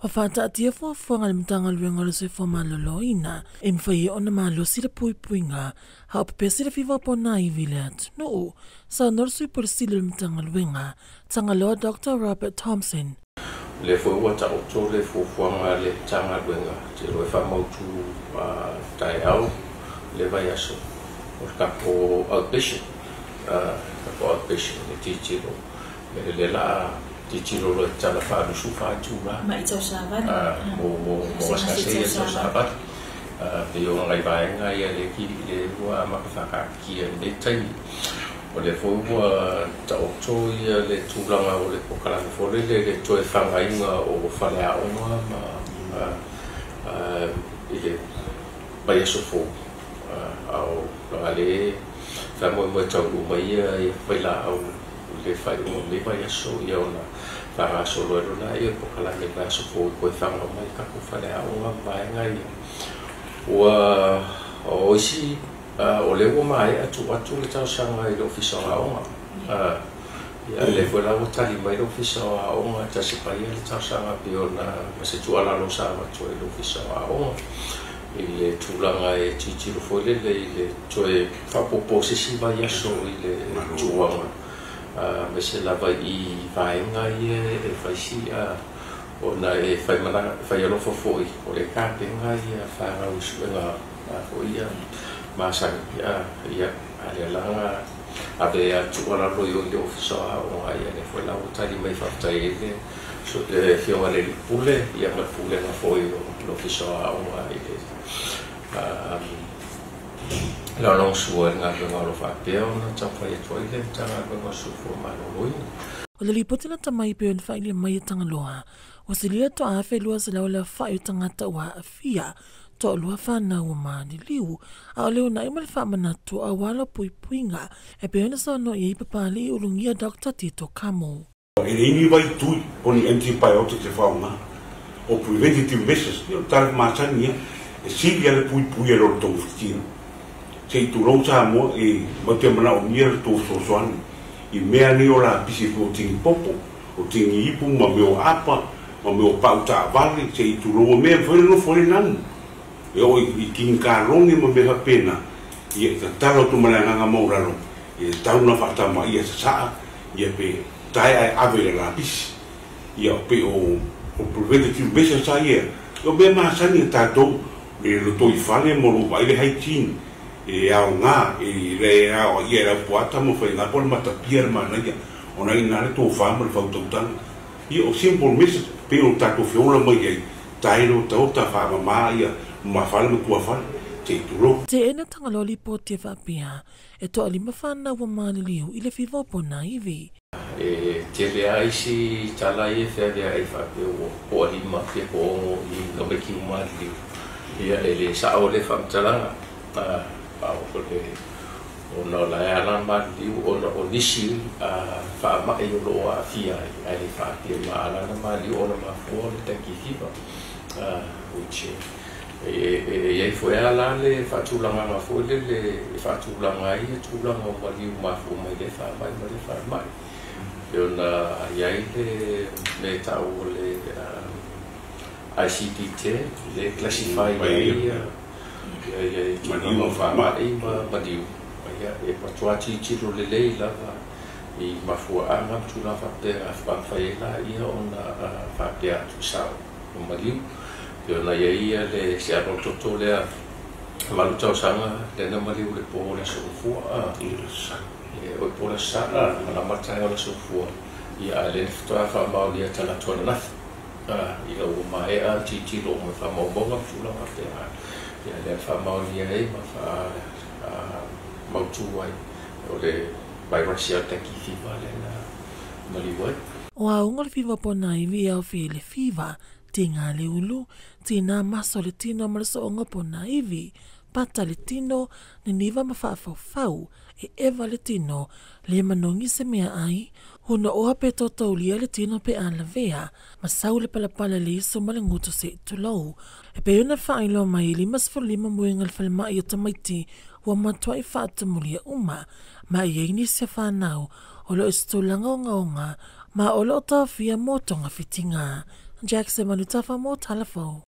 Ua faataatia fuafuaga a le Matagaluega o le Soifua Maloloina e mafai ai ona malosi le puipuiga a o pepesi le fiva o ponaivi i le atunuu. Saunoa le Sui Pule Sili o le Matagaluega, Tagaloa Dr. Robert Thompson. O lea foi ua taoto le fuafuaga a le Matagaluega te iloa e faamautu taeao le vaiaso o le tatou outpatient, tatou outpatient e tilotilo lea la a tilotilo loa i tala 24 itula Mai tausavali. Mo gasegase ia tausavali pei o nai vaega ia le le ua amata faakaatia i lenei taimi. O lea foi ua taoto ia le tulaga o le polokalame foi lele le toe fagaina o faleaoga ma i le vaiaso fou, a o laga le faamoemoe taunuu mai ia vailaau i le faaiuga o lenei vaiaso, ia ona faagasolo ai loa lea polokalame i le vaiaso fou e toe faga mai tatou faleaoga ma vaega ia. Ua o isi o lea ua maea tuu atu le talosaga i le Ofisa o Aoga. Ia lea foi la ua tali mai le Ofisa o Aoga tasi paia le talosaga pei ona ma se tuualalo sa avatu ai i le Ofisa o Aoga i le tulaga e tilotilo foi lele i le toe faaopoopo o se isi vaiaso i le tuuaga aemaise lava i vaega ia e fai si ona e fai mana fai alofa foi o le tapena ia fanau i suega foi ia masani ia a lea la ave a tuualalo i o i le Ofisa o Aoga. Ia lea foi la ua tali mai, faafetai ai le afioga i le Pule ia ma le Pulega foi o le Ofisa o Aoga i le lagolagosua i le galuega o lo o faapea ona taumafai atu ai le Matagaluega o le Soifua Maloloina. O le lipoti na tamai pe ona whaile mai e Tagaloa, ua silia to afe lua se lau le whai o tangata ua aafia, to lua whanau o maliliu, a o leo na ima le whaamanatu a wala puipuiga, e pe ona saunoa i ai Papali'i Ulugia Dr. Tito Kamo. E le ini vai tui o ni antibiotics e whaonga o preventative measures o tala masani ia e sili ale pui pui e loro tongu whitina. Se i tulou Samoa e matea mana o mia le tō sosoani i mea ni o la pisi o tingi popo, o tingi ipu ma mea o apa, ma mea o pau taavale, se i tulou o mea fwere no fwere nanu. E o i kingi kalonge ma mea pena ia i tatalo tu malanganga mauralo e tauna whaatama ia sasaa ia pe tae ai ave le lapisi. Ia o pe o preventative measures sa ia. O mea masani e tātou le loto i fale mo lo vai le hygiene e ao ngā e le ao ia e lau puata mo whai ngā po le matapia le mana ia o na ina le tō wha ma le whautautanga. Ia o simple message pe o tātou whiola mai ai tae lo tau ta wha ia ma fale ma tua fale te i turo. Te ena Tagaloa lipoti e faapea e toalima whanau ua maliliu i le fiva o ponaivi. E tele a isi tala ia e feavea ai faapea ua poalima pe po ongo i tamaiti ua maliliu. Ia e le sao le faamatalaga a o le ona o la e ala maliliu ona o nisi faamai o loo aafia ai ae le faapea ma ala na maliliu ona mafua o le dengue fever, which e iai foi a la le faatulagaga foi lele e faatulaga ai ia tulaga o maliu mafua mai le faamai ma le faamai e ona iai le me tau o le ICD-10 le classify ai ia ia tulaga o faamai ma maliu ia e matua tilotilo lelei lava i mafuaaga ma tulaga faapea faamafai ai laia ona faapea atu sao o maliu. E ona ia ia le se alo toto lea 8 tausaga lea na maliu le po o le aso Gafua e oi po o le aso Sa ma la mata o le aso Gafua ia a le faatoa faamaonia talaatu ananafi ina ua maea tilotilo uma i faamaumauga ma tulaga faapea ia lea na faamaonia ai ma faa mautu ai o le virus ia dengue fever lea na maliu ai. O aoga o le fiva ponaivi e aofia i le fiva, tinga le ulu, tina maso le tino ma le soonga ponaivi, pata le tino, niniva ma whaafaufau, e eva le tino, le manongi se mea ai, huna oa pe totaulia le tino pe alavea, ma sau le palapala le iso ma le nguto se tulou. E pe ona whaailoa mai 55 muenga le whalemai o tamaiti, ua matua i whaatamulia uma, ma i ei nisi a whanau, o lo e se tulaga ongaonga, ma o lo o taofia mō tonga whitinga. Jackson Manutafa mo Talafou.